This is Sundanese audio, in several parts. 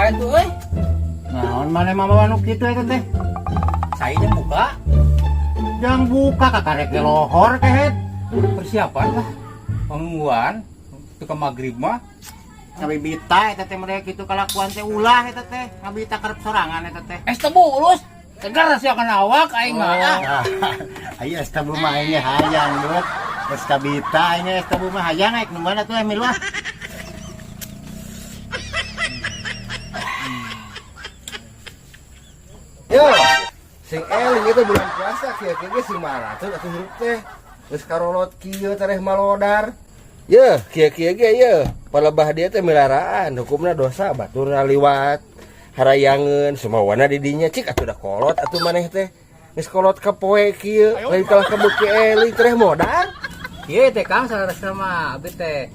wae tuh euy. Naon maneh mamawa nu kitu eta teh? Saya jang buka. Jang buka kakarek ge lohor kehed. Persiapan lah. Pangungguan teu ka magrib mah. Ngabibita eta teh mereka kitu kalakuan teh ulah eta teh. Ngabita karep sorangan eta teh. Es tebu lus. Segar sia kana awak aing mah. Ah. Ayo es tebu mah aing hayang dut. Es kabita aing es tebu mah hayang aing nu mana tuh milu ah. Yo, sing eling itu bulan puasa kieu-kieu ge sing maraton atuh hirup teh. Geus karolot kieu tereh malodar. Ye, kieu-kieu ge ye, palebah dia teh milaraan, hukumna dosa batur liwat. Harayangeun semawana di dinya cik atuh da kolot atuh maneh teh. Geus kolot ka poe kieu, lain kalah ka beuki eling tereh modar. Ieu teh Kang salah mah abi teh.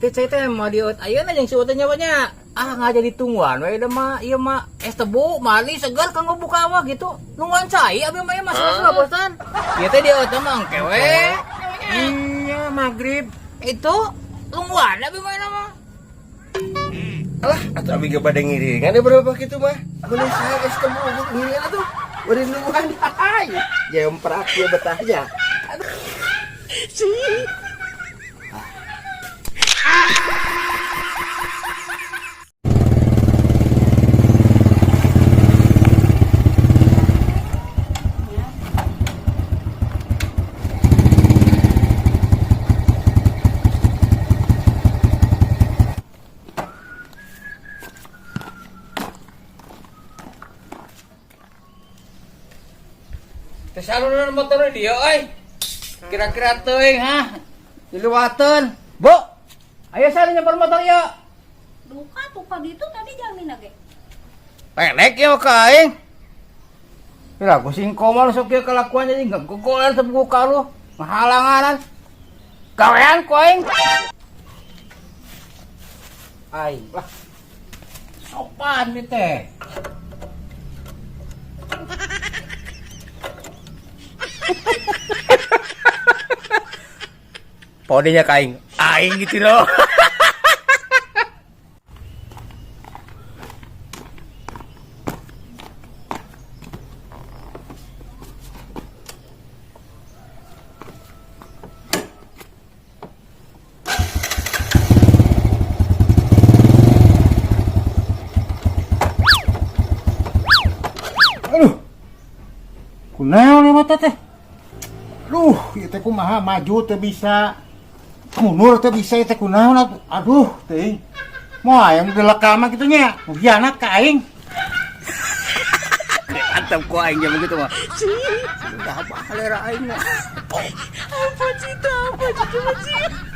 Teh cai teh mau diut ayeuna jeung si teh nya. Ah nggak jadi tungguan we da mah ieu mah es tebu manis segar kanggo buka mah gitu. Nungguan cai abi mah ieu masalah bosan. Ieu teh diut mah engke we. Iya magrib. Itu tungguan abi mah mah. Alah, atuh abi ge bade ngiringan ya berapa kitu mah. Meuni sae es tebu ngiringan atuh. Bade nungguan hai. Jemprak ieu betahnya. Aduh. Teh saluran motor dia euy. Kira-kira teuing ha. Diluwateun. Bu. Ayo saya nyamper motor ieu. Duka tuh gitu tadi jamin ge. Pelek ieu ka aing. Kira ku sing komal sok ieu kalakuan jadi gegogolan teu buka lu. Ngahalanganan. Gawean ku aing. Aing lah. Sopan ieu teh. Podinya ka aing. Aing gitu loh. Aduh. Kunaon ieu mah teh? Aduh, ieu teh kumaha maju teu bisa. Mundur teu bisa ieu teh kunaon atuh. Aduh, teuing. Moal aya nu dilekal mah kitu nya. Hianat ka aing. Mantap ku aing nya begitu mah. Sudah apa selera aing mah. Apa cita, apa cita, apa cita.